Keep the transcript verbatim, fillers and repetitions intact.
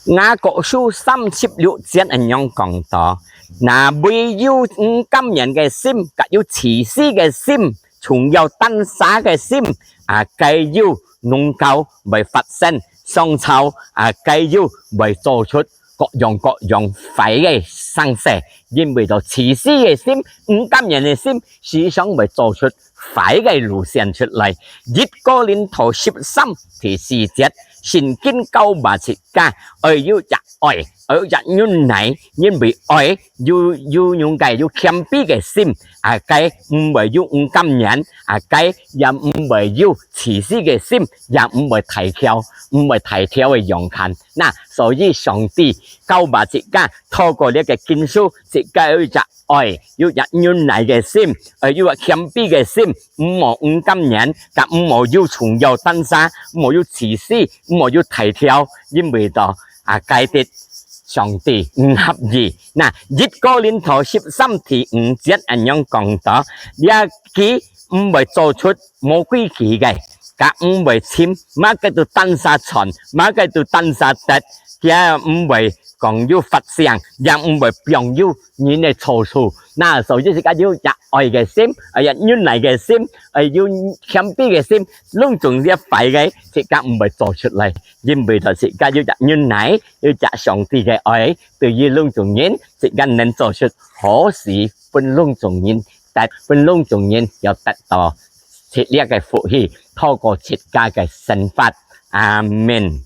雅各書三十六節恁樣講到：那懷有毋甘願个心，甲有自私个心， 存有單儕个心，啊，該又能夠會發生相吵，啊，該又會做出各樣各樣壞个生事，因為到自私个心、毋甘願个心，時常會做出壞个路線出來。一哥林多十三第四節，聖經教導自家，愛有一 愛，愛有一忍耐，因為愛有，有恁个有謙卑个心，啊，該毋會有毋甘願，啊，該也毋會有自私个心，也毋會大條，毋會大條个樣看。那，所以上帝教導自家，透過這个經書，自家愛有一愛，有一忍耐个心，愛有一謙卑个心，毋好毋甘願，甲毋好有存有單儕，毋好有自私，毋好有大條，因為到 啊，該个上帝毋合意。那，一哥林多十三第五節恁樣講到：這佢毋會做出無規矩个，甲毋會尋麼个都單儕賺，麼个都單儕得，佢也毋會講有發聲，也毋會放有人个錯處。那，所以自家有一愛个心，啊，一忍耐个心，啊，有謙卑个心，攏總這壞个，自家毋會做出來。 因為到自家有一忍耐，有一上帝个愛，對於攏總人，自家能做出好事，分攏總人得，分攏總人有得到這个福氣，透過自家个生活。阿門。